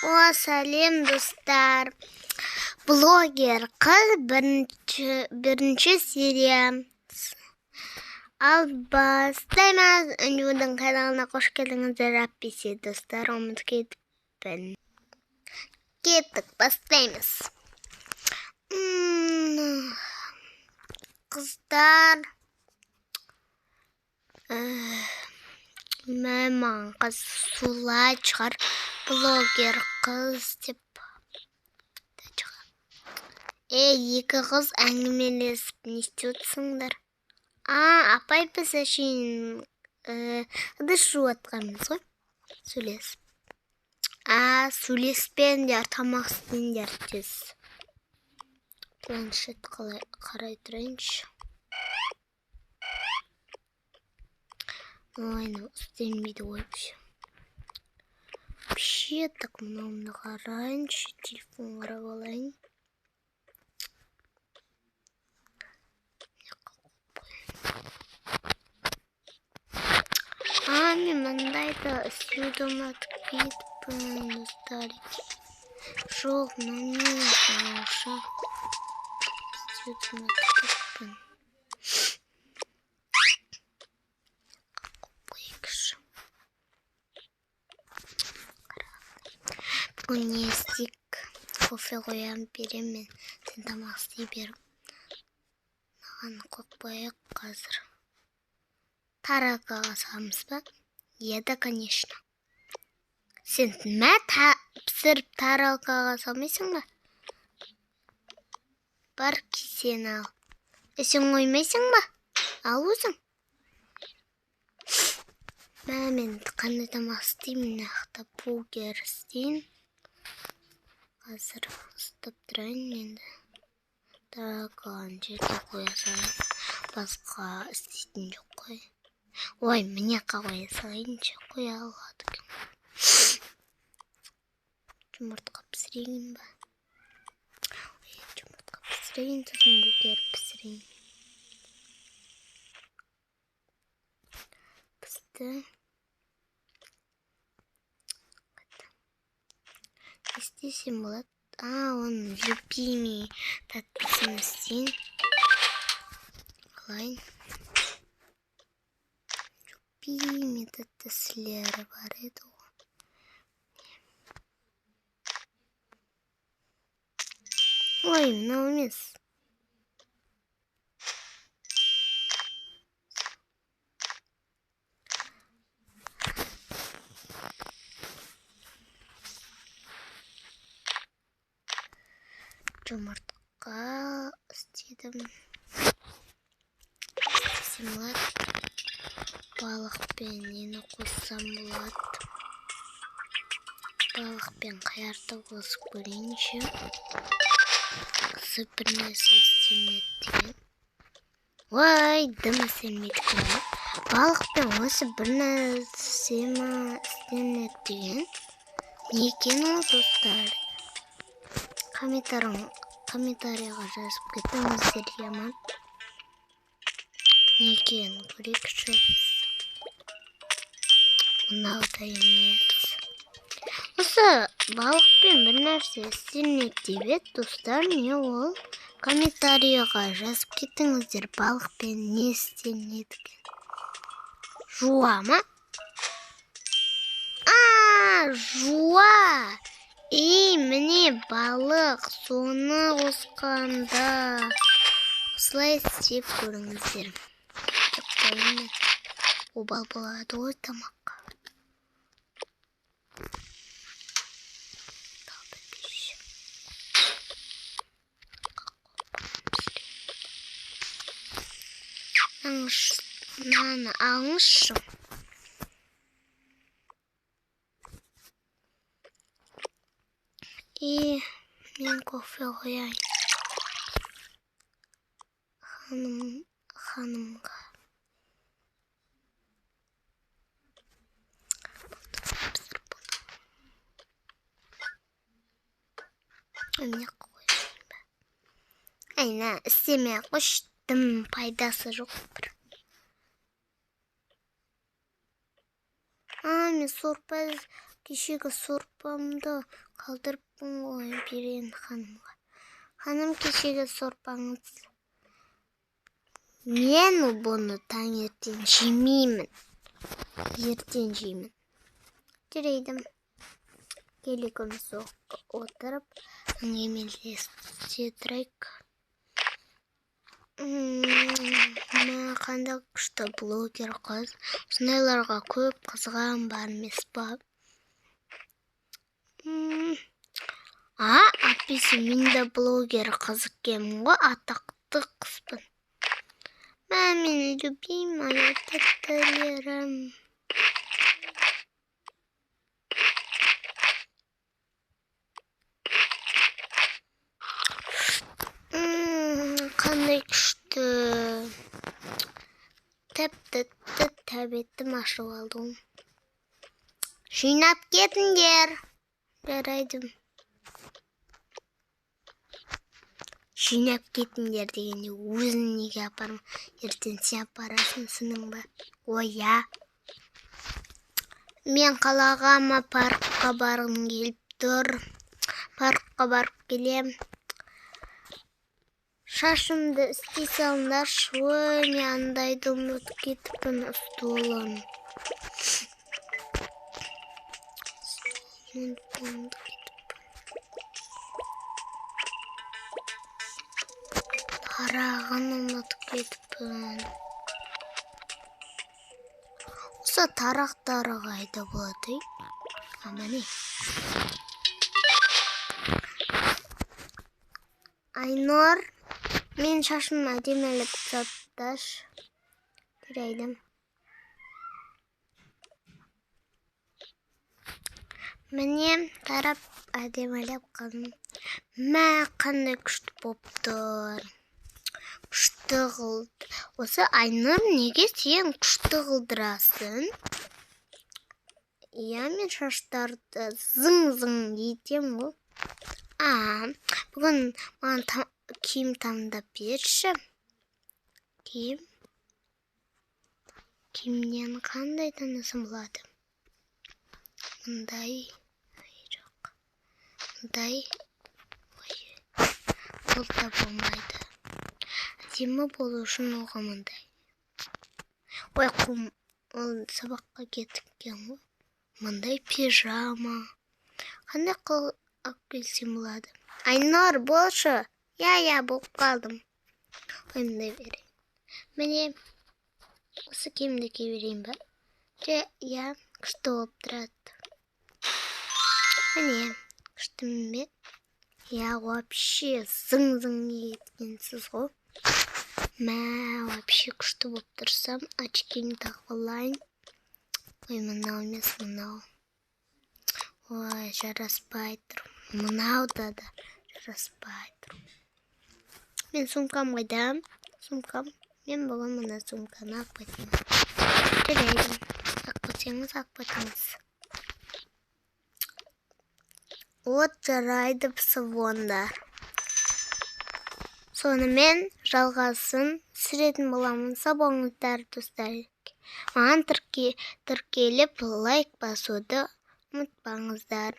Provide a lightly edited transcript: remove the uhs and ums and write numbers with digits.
О, сәлем, достар! Блогер қыз бірінші серия. Ал бастаймыз. Үнжудің каналына қош келдіңіздер, әппесе, достар, ұмытып кетіппін. Кеттік, бастаймыз. Қыздар, мә, маған қыз солай шығар, блогер қыз деп. Ей, екі қыз әңгімелесіп не істеп отырсыңдар? А, апай, біз әшейін ыдыс жуып жатқанбыз ғой, сөйлесіп. А, сөйлеспеңдер, тамақ істеңдер тез. Планшет қалай қарай тұрайыншы. Ой, мынау істелмейді ғой вообще. Вообще, так, мынауымды қарайыншы, телефон қарап алайын. А, мен мындайды істеуді ұмытып кетіппін, достар. Жоқ, мынау не мынауша. Істеуді ұмытып кетіппін. Қояйықшы. Бүгін не істейік? Кофе қоямын, беремін мен. Сен тамақ істей бер. Маған қойып қояйық қазір. Тарелкаға саламыз ба? Иә да, конечно. Сен мә пісіріп тарелкаға салмайсың ба? Бар, кесені ал. Е, сен қоймайсың ба? Ал өзің. Мә, мен қандай тамақ істеймін? Мына жақта бургер істейін. Қазір ұстап тұрайын енді. Тарелканы жерге қоя салайын. Басқа істейтін жоқ қой. Ой, мына жаққа қоя салайыншы, қоя алады екен. Жұмыртқа пісірейін ба? Ой, жұмыртқа пісірейін, сосын бургер пісірейін. Пісті. Не істесем болады? А, оның любимый тәттісін істейін. Алайын. Любимый тәттісілері бар еді ғой. Ой, мынау емес. Жұмыртқа істедім. Істесем болады. Балықпен нені қоссам болады? Балықпен қаярды қосып көрейінші. Осы бір нәрсе істелмеді деген. Ой, дым істелмейді екен ғой. Балықпен осы бір нәрсе ма істелінеді деген. Не екен ол, достар? Комментарийға жазып кетіңіздер, иә ма? Не екенін көрейікші біз. Мынау да емес. Осы балықпен бір нәрсе істелінеді деп еді, достар, не ол? Комментарийға жазып кетіңіздер, балықпен не істелінеді екен. Жуа ма? А, жуа! Ей, міне балық, соны қосқанда. Осылай істеп көріңіздер. Деп қояйын мен. Обал болады ғой тамаққа. Мынаны алыңызшы. И мен кофе қояйын. Ханымға. Міне қояйын ба? Айна, істемей ақ қойшы, дым пайдасы жоқ бір. А, мен сорпа Кешегі сорпамды қалдырыппын ғой, берейін ханымға. Ханым, кешегі сорпаңыз. Мен бұны таңертең жемеймін. Ертең жеймін. Жарайды. Кел екеуміз отырып әңгімелесе тұрайық. Мә, қандай күшті блогер қыз. Сондайларға көп қызығам бар емес па? А, әйтпесе мен де блогер қыз екенмін ғой, атақты қызбын. Мә, менің любимая тәттілерім. Қандай күшті. Тәп-тәтті тәбетім ашып алдым. Жинап кетіңдер. Жарайды. Жинап кетіңдер дегенде өзің неге апарма? Ертең сен апарасың, сының ба? Ой, я. Мен қалаға ма, паркқа барғым келіп тұр. Паркқа барып келем. Шашымды істей салыңдаршы. Ой, мен андайды ұмытып кетіппін, столын. Ұмытып кетіппін. Тарағын ұмытып кетіппін. Осы тарақтары қайда болады, ей? А, міне. Айнұр, мен шашым әдемілеп тасташы. Жарайды. Міне, тарап әдемілеп қалдым. Мә, қандай күшті болып тұр. Күшті қылды. Осы Айнұр, неге сен күшті қылдырасың? Иә, мен шаштарды зың-зың етем ғой. А, бүгін маған киім таңдап берші. Киім. Киімнен қандай таңдасам болады? Мындай. Ой, жоқ. Мындай. Ой, ол да болмайды. Әдемі болу үшін оған мындай. Ой, қум, ол сабаққа кеткен ғой. Мындай пижама. Қандай қыл алып келсем болады? Айнұр, болшы. Я, я, болып қалдым. Ой, мындай берейін. Міне, осы киімді кие берейін ба? Же, я, күшті болып тұрады. Міне, күштімін бе? Я, вообще зың-зың еткенсіз ғой. Мә, вообще күшті болып тұрсам, очкимді тағып алайын. Ой, мынау емес, мынау. Ой, жараспай тұр. Мынау да жараспай тұр. Мен сумкам қайда? Сумкам. Мен бүгін мына сумканы алып кетемін. Жарайды. Алып кетсеңіз, алып кетіңіз. От жарайды, псывондар. Сонымен жалғасын түсіретін боламын. Сау болыңыздар, достар. Маған тіркеліп лайк басуды ұмытпаңыздар.